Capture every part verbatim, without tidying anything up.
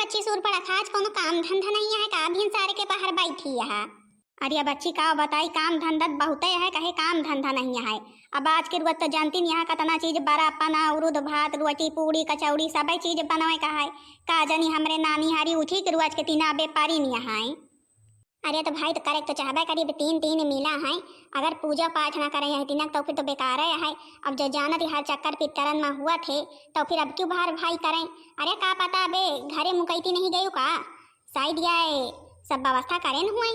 बच्ची सूर्पणखा, आज कौनो काम धंधा नहीं है का? भिनसारे के पहर बैठी है। अरे बच्ची, का बताई, काम धंधा त बहुते है, कहे काम धंधा नहीं है। अब आज के रुअत तो जानती नहीं है, कतना चीज, बरा पना, उरुद भात, रोटी, पूड़ी, कचौड़ी, सबे चीज बनवे का है। का जनी हमरे नानी हारी उठी कि रुअत के तीना बेपारी नहीं है। अरे तो भाई, तो करे के तो चाहबे करी, अब तीन तीन मिला है, अगर पूजा पाठ ना करे यही दिनक तो फिर तो बेकारे है। अब जो जानत ही हर चक्कर पितरन में हुआ थे, तो फिर अब क्यों भार भाई करें? अरे का पता बे, घरे मुकैती नहीं गयू का? शायद ये सब व्यवस्था करेन हुए।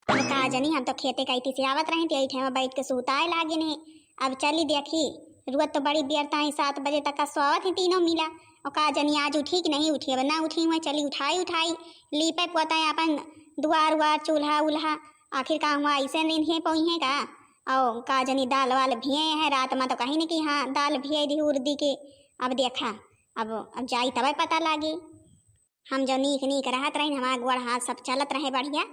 अब का जनी, हम तो खेते कैती से आवत रही थी, यही ठेमा बैठ के सुताए लागिन है। अब चली देखी, रुअत तो बड़ी बियरता है, सात बजे तक का सोवत ही तीनों मिला। और का जनी आज उठी कि नहीं उठी, अब ना उठी हुए, चली उठाई उठाई, लीपे पोते अपन दुआर उआर, चूल्हा उल्हा, आखिर का हुआ ऐसे दिन है पहुँचे का? और का जनी दाल वाल भिये है, रात में तो कहीं नहीं कि हाँ दाल भिये दी उर्दी के। अब देखा, अब अब जाई तबे पता लागी। हम जो नीक नीक रहत रहिन, हमार गोड़ हाथ सब चलत रहे बढ़िया,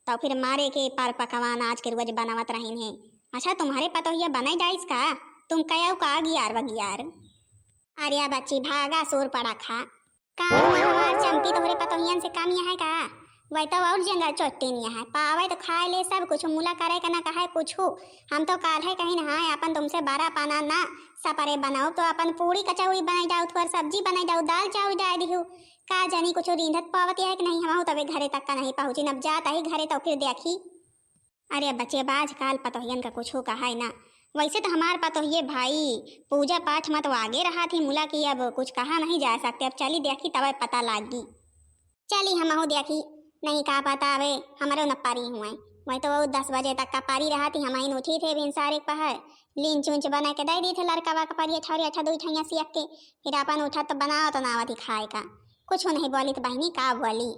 तो फिर मारे के पर पकवान आज के रोज बनावत रहिन है। अच्छा, तुम्हारे पतोहिया बनाई जाइस का? तुम कयाऊ का अगियार बगियार? अरे बच्ची, भागा सूर्पणखा, का हुआ हमार चंपी तोहरे पतोहियन से कम यहाँ का? वह तो और जंगल चोट्टी नहीं है, पावे तो खाए ले सब कुछ, मुला करे का ना कहे कुछ। हम तो काल है कहीं हाँ अपन तुमसे बरा पाना ना सपरे बनाओ, तो अपन पूड़ी कचौड़ी बनाई जाओ, थोड़ा सब्जी बनाई जाओ, दाल चाउर डाल दिहू। का जानी कुछ रींधत पावत है कि नहीं, हमहू तबे घरे तक का नहीं पहुँची, अब जात ही घरे तो फिर देखी। अरे बच्चे, अब आजकल पतोहियन का कुछ कहा है ना। वैसे तो हमार पतोहिए भाई पूजा पाठ में तो आगे रहा थी मुला कि अब कुछ कहा नहीं जा सकते। अब चली देखी तबे पता लागी। चली हमहू देखी, नहीं का पता अबे हमरो न परी हुए। वही तो वो दस बजे तक का परी रहा थी, हम आइन उठी थे बिन सारे पहर, लीन चूंच बना के दे दी थे लड़कवा का परिया ठौरिया ठा दुई ठैया सियक के, फिर अपन उठत तो बनाओ तो नावत ही खाए का। कुछ नहीं बोली तो बहिनी का बोली।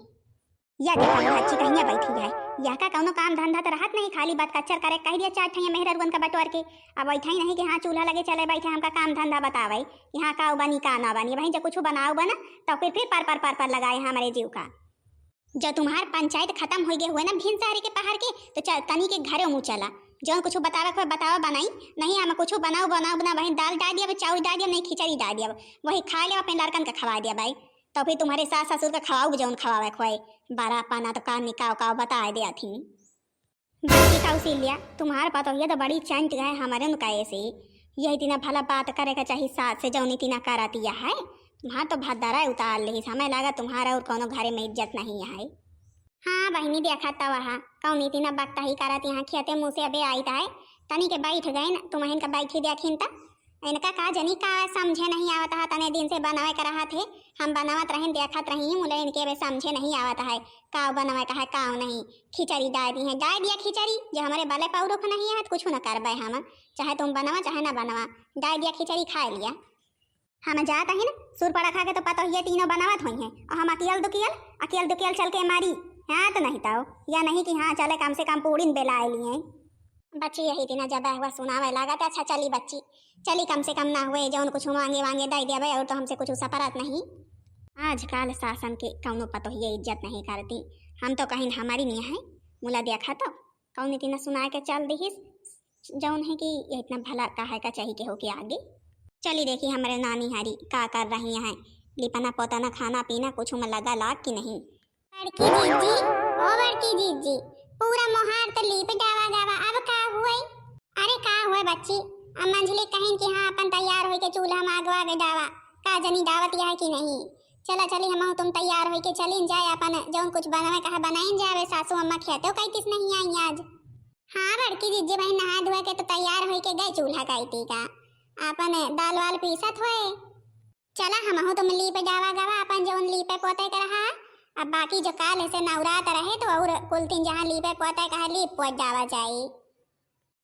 या देखा, ये हच्ची कहिया बैठी है, यह का कौनो काम धंधा तो रहत नहीं, खाली बात कच्चर करे कह दिया चार ठैया मेहररुअन का बटोर के। अब बैठा ही नहीं कि हाँ चूल्हा लगे चले बैठे, हमका काम धंधा बतावे, यहाँ का बनी का ना बनी। वहीं जब कुछ बनाओ बना तो फिर फिर पर पर पर पर लगाए हमारे जीव का। जब तुम्हार पंचायत खत्म हो गए हुए ना भिनसारे के पहाड़ के, तो चल तनी के घरे मुँह चला, जौन कुछ बतावे के बतावा बनाई। नहीं हम कुछ बनाओ बनाओ बना, वहीं दाल डाल दिया, चाउर डाल दिया, नहीं खिचड़ी डाल दिया, वही खा लिया, अपने लड़कन का खवा दिया भाई। तो फिर तुम्हारे सास ससुर का खवाऊ जौन खवावे खोए, बड़ा पाना तो का निकाव काव बताए दिया थी। बच्ची कौशल्या, तुम्हार पतोहिया तो बड़ी चंट है हमारे उनका ऐसे। यही दिना भला बात करे का चाही सास से, जौनी तिना करतिया है। तुम्हार तो भद्दरा उतार लेहिस, हमें लगा तुम्हारा और कौनो घरे में इज्जत नहीं है। हाँ बहिनी, देखा तब हा कौनी तिना बकता ही करत यहाँ खेते मुँह से अबे आई है। तनी के बैठ गए न, तुम्हें इनका बैठी देखिन त इनका का जनी का समझे नहीं आवत हा। तने दिन से बनावे का रहा थे, हम बनावत रहिन, देखत रही मुले इनके अबे समझे नहीं आवत है, काव बनावे का है काव नहीं। खिचड़ी डाल दी है, डाल दिया खिचड़ी, जो हमारे बले पौरुख नहीं है तो कुछ न करबे हम, चाहे तुम बनावा चाहे ना बनावा, डाल दिया खिचड़ी खाए लिया। हम जात ही ना, सूर्पणखा के तो पतोहिए तीनों बनावत होइहैं, और हम अकियल दुकियल, अकियल दुकियल चल के मारी। हाँ तो नहीं तो, या नहीं कि हाँ चले कम से कम पूड़ीन बेलाए लिए। बच्ची यही दिना जब हुआ सुनावे लागत, अच्छा चली बच्ची, चली कम से कम ना हुए जौन कुछ मांगे वांगे दे देवे, और तो हमसे कुछ सपरत नहीं। आजकल सासन के कौनो पतोहिए इज्जत नहीं करती। हम तो कहीं हमारी नहीं है, मुला देखा तो कौन इतना सुना के चल दिहिस, जौन है कि ये इतना भला का है का चाही के हो के आगे। चली देखी हमारे नानी हारी का कर रही हैं, लिपना पोतना खाना पीना कुछ में लगा लाग कि नहीं। बड़की जीजी, ओ बड़की जीजी, पूरा मोहार तो लीप डावा गावा, अब का हुए? अरे का हुए बच्ची, अब मंझली कहिन कि हाँ अपन तैयार होई के चूल्हा में आग वाग डावा, का जनी डावत यह कि नहीं। चला चली हमहू तुम तैयार होई के चलिन जाए, अपन जौन कुछ बनावे कहा बनाइन जावे, सासू अम्मा खेते कई किस नहीं आई आज। हाँ बड़की जीजी बहन नहा धोए के तो तैयार होई के गए चूल्हा काइती का, अपन दाल वाल पीसत होए। चला हमहू तुम लीप जावा गवा अपन जौन लीपे पोते के रहा। अब बाकी जो काल से नवरात रहे तो और कुल तीन जहाँ लीपे पोते कहा लीप पोत जावा जाई।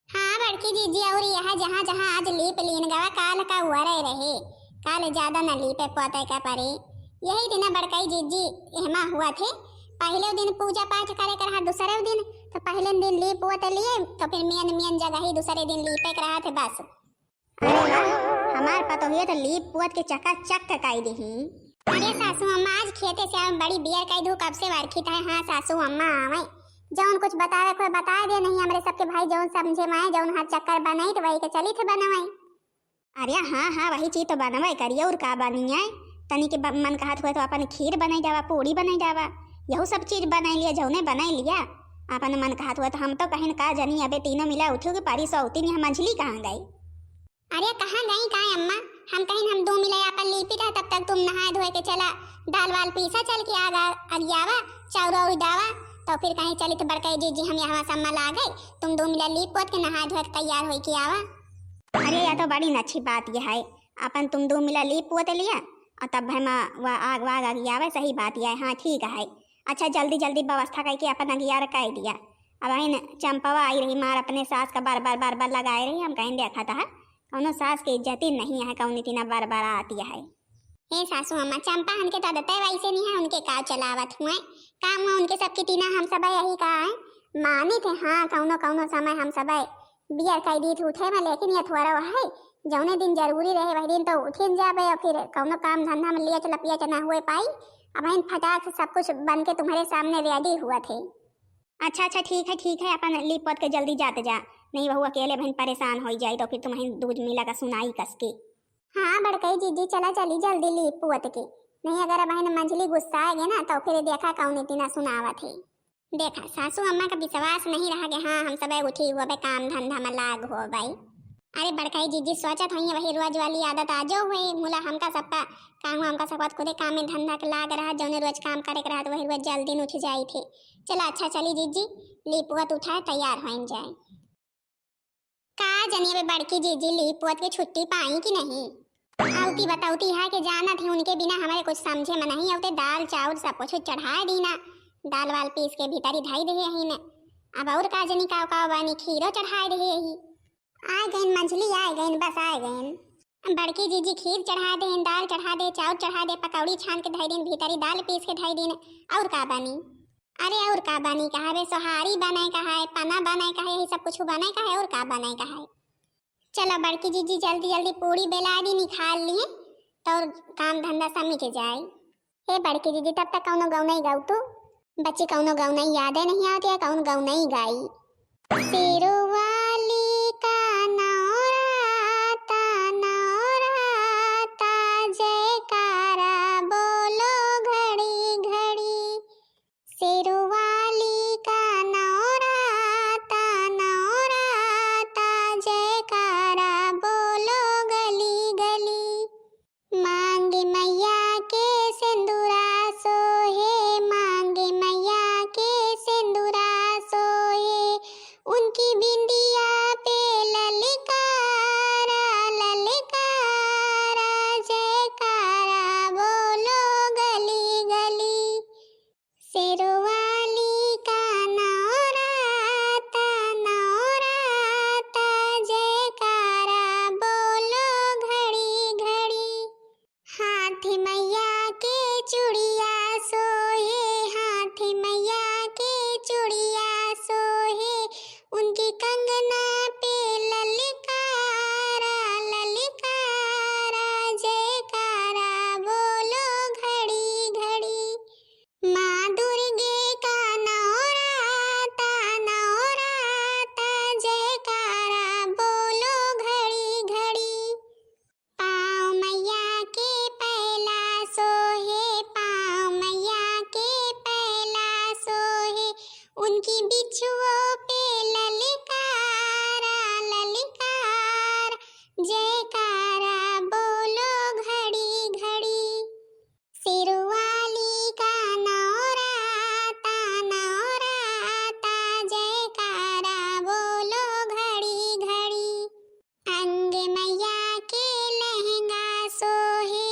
हाँ बड़की जीजी, और यह जहाँ जहाँ आज लीप लीन गवा काल का उहरे रहे, काल ज्यादा न लीपे पोते का परे। यही दिन बड़कई जीजी एहमा हुआ थे, पहले दिन पूजा पाठ करे के रहा, दूसरे दिन तो पहले दिन लीप पोते लिए तो फिर मेन मेन जगह ही दूसरे दिन लीपे के रहा थे बस। अरे वाह, हमार पतोहिया तो लीप पोत के चकाचक कई दिही। अरे सासू अम्मा, आज खेते से आवे बड़ी बियर कई धू, कब से वरखी था। हाँ सासू अम्मा आवे, जौन कुछ बतावे कोई बताए दे, नहीं हमरे सबके भाई जौन समझे में आए, जौन हाथ चक्कर बनाई तो वही के चली थे बनवाई। अरे हाँ हाँ, वही चीज तो बनवे करिए, और का बनिए। तनी के ब-, मन कहत हुए तो अपन खीर बनाई जावा, पूड़ी बनाई जावा, यहू सब चीज बनाई लिया, जौने बनाई लिया। अपन मन कहत हुए तो हम तो कहिन का जनी अबे तीनों मिला उठियो के पारी सौती नहीं मंझली कहाँ गई? अरे कहाँ गई का अम्मा? हम कहिन हम दो मिला अपन लीपी रहा, तब तक तुम नहाए धोए के चला, दाल वाल पीसा चल के आग आ-, अगियावा, चाउर और डावा, तो फिर कहीं चली तो बड़काई जीजी हम यहाँ सम्मा ला गए, तुम दो मिला लीप पोत के नहाए धोए के तैयार होई के आवा। अरे यह तो बड़ी अच्छी बात यह है, अपन तुम दो मिला लीप पोत लिया और तब भाई माँ वह आग वाग अगियावे, सही बात यह है। हाँ ठीक है, अच्छा जल्दी जल्दी व्यवस्था करके अपन अगियार कर दिया। अब अहिन चंपवा आई रही मार अपने सास का बार बार बार बार लगाए रही, हम कहीं देखा था कौनो सास के इज्जत ही नहीं है, कौन इतना बार बार आती है। हे सासू अम्मा, चंपा हन के तो आदत है वैसे नहीं है, उनके का चलावत हुए काम हुआ उनके सबकी तीना हम सब यही का है मानी थे। हाँ कौनो कौनो समय हम सब बियर कह दी उठे में, लेकिन ये थोड़ा है जौने दिन जरूरी रहे वही दिन तो उठिन जाबे और फिर कौनो काम धंधा में लियच लपियच ना हुए पाई। अब हम फटाक से सब कुछ बन के तुम्हारे सामने रेडी हुआ थे। अच्छा अच्छा ठीक है ठीक है, अपन लीप पोत के जल्दी जात जा, नहीं वहू अकेले बहन परेशान हो जाई तो फिर तुम्हें दूज मिला का सुनाई कस के। हाँ बड़कई जीजी चला चली जल्दी लीप पोत के, नहीं अगर अब बहन मंझली गुस्सा आएगी ना तो फिर देखा कौन इतना सुनावत है। देखा सासू अम्मा का विश्वास नहीं रहा कि हाँ हम सब उठी हुआ बे काम धंधा में लाग हो भाई। अरे बड़कई जीजी सोचत हई वही रोज वाली आदत आजो हुई मुला हमका सबका काम हुआ, हमका सबका खुदे काम में धंधा के लाग रहा, जौने रोज काम करे के रहा तो वही रोज जल्दी उठ जाई थी। चला अच्छा चली जीजी, लीप पोत उठाए तैयार होइन जाए। का जनिए बे बड़की जीजी लीप पोत के छुट्टी पाई कि नहीं? औती बतौती है कि जानत ही उनके बिना हमारे कुछ समझे में नहीं औते, दाल चाउर सब कुछ चढ़ाए दीना, दाल वाल पीस के भीतरी धई दे यही ने। अब और का जनी काव काव बानी, खीरो चढ़ाए दे यही। आए गइन मंझली, आए गइन, बस आए गइन। बड़की जीजी खीर चढ़ा दे, दाल चढ़ा दे, चाउर चढ़ा दे, पकौड़ी छान के धई दिन, भीतरी दाल पीस के धई दिन, और का बानी? अरे और का बनी कहा बे, सोहारी बने कहा है, पना बने कहा है, यही सब कुछ बने कहा है, और का बने कहा है। चलो बड़की जीजी जल्दी जल्दी पूड़ी बेला दी, निकाल लिए तो और काम धंधा सब मिट जाए। हे बड़की जीजी तब तक कौनो गौनई गाऊ तू। बच्ची कौनो गौनई यादे नहीं आती है, कौन गौनई गाई। सिरुवाली का नौराता, नौराता जयकारा बोलो घड़ी घड़ी। सिरुवाली का नौराता, नौराता जयकारा बोलो गली गली। मांगी मैया के सिंदूरा सोहे, मांगी मैया के सिंदूरा सोहे, उनकी बिंदिया पे ललकारा, ललकारा जयकारा बोलो गली गली। सिरुवाली का नौराता, नौराता जयकारा बोलो घड़ी घड़ी। हाथी मैया के चूड़िया सोहे, हाथी मैया के चूड़िया सोहे, उनकी कंगना पे ललकारा, ललकारा जयकारा बोलो घड़ी घड़ी। माँ दुर्गे का नौराता, नौराता जयकारा बोलो घड़ी घड़ी। पाँव मैया के पहला सोहे, पाँव मैया के पहला सोहे, उनकी बिछुओं पे ललकारा, ललकार जयकारा बोलो घड़ी घड़ी। सिरुवाली का नौराता, नौराता जयकारा बोलो घड़ी घड़ी। अंग मैया के लहंगा सोहे,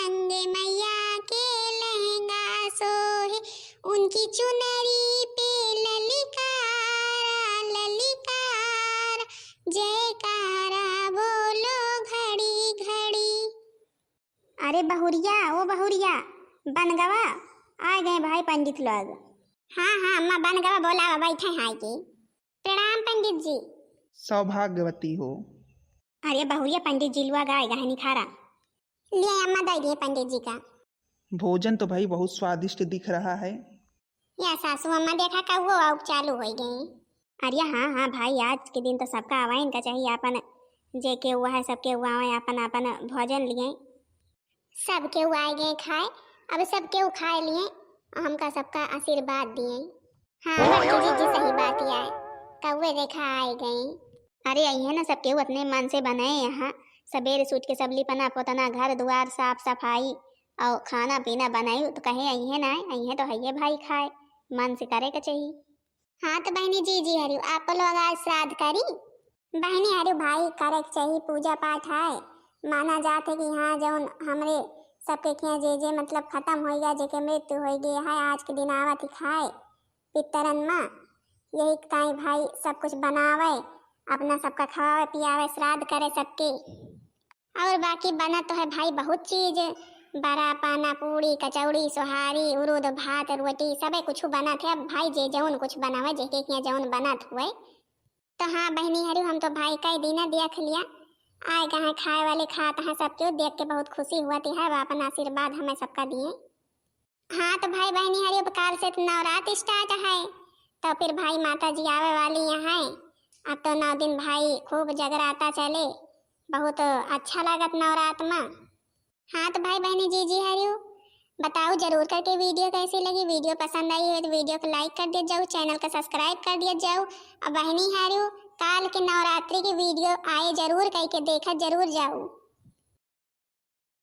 अंग मैया के लहंगा सोहे, उनकी चुनरी पे ललकारा, ललकार जयकारा बोलो घड़ी घड़ी। अरे बहुरिया, ओ बहुरिया, बनगवा, आ गए भाई पंडित लोग। हाँ, हाँ, अम्मा बनगवा बोलावा, बैठे हैं आके। प्रणाम पंडित जी। सौभाग्यवती हो। अरे बहुरिया पंडित जी लोग आए गए निखारा। लिए अम्मा दे दिए पंडित जी का। भोजन तो भाई बहुत स्वादिष्ट दिख रहा है। या सासू अम्मा देखा कौओ आउक चालू हो गई। अरे हाँ, हाँ भाई, आज के दिन तो सबका आवाइन का चाहिए, अपन जे के हुआ है सबके हुआ है, अपन अपन भोजन लिए। सब केहू आए गए खाए, अब सब केहू खाए लिए, हमका सबका आशीर्वाद दिए। हाँ, बड़की जीजी सही बात आए, कौवे देखा आए गए। अरे अइहे ना, सब केहू अपने मन से बनाए यहाँ, सबेरे सूत के सब लिपना पोतना, घर दुआर साफ सफाई और खाना पीना बनाई, तो कहे अइहे ना, अइहे तो हइये भाई खाए, मन से करे के चाहिए। हाँ तो बहिनी जीजी हरियो, आप लोग आज श्राद्ध करी? बहिनी हरियो भाई, करे के चाहिए, पूजा पाठ है, माना जात है कि हाँ जौन हमरे सबके किया जे जे मतलब खत्म हो गया, जेके मृत्यु हो गई है, आज के दिन आवत ही खाए पितरन मा, यही ताई भाई सब कुछ बनावे, अपना सबका खवावे पियावे, श्राद्ध करे सबके। और बाकी बनत तो है भाई बहुत चीज, बरा पाना, पूड़ी कचौड़ी सोहारी उरुद भात रोटी सबे कुछ बनत है। अब भाई जे जौन कुछ बनावे, जेके किया जौन बनत हुए। तो हाँ बहिनी हरियो, हम तो भाई कई दिन देख लिया, आए गए हैं खाए वाले, खात हैं सब केहू, देख के बहुत खुशी हुआ थी है, अपन आशीर्वाद हमें सबका दिए। हाँ तो भाई बहिनी हरियो, अब काल से तो नवरात स्टार्ट है, तो फिर भाई माता जी आवे वाली यहाँ, अब तो नौ दिन भाई खूब जगराता चले, बहुत अच्छा लागत नवरात में। हाँ तो भाई बहिनी जीजी हरियो, बताओ जरूर करके वीडियो कैसी लगी। वीडियो पसंद आई हो तो वीडियो को लाइक कर दिया जाओ, चैनल का सब्सक्राइब कर दिया जाओ। और बहिनी हरियो, काल के नवरात्रि की वीडियो आए जरूर करके देखा जरूर जाओ।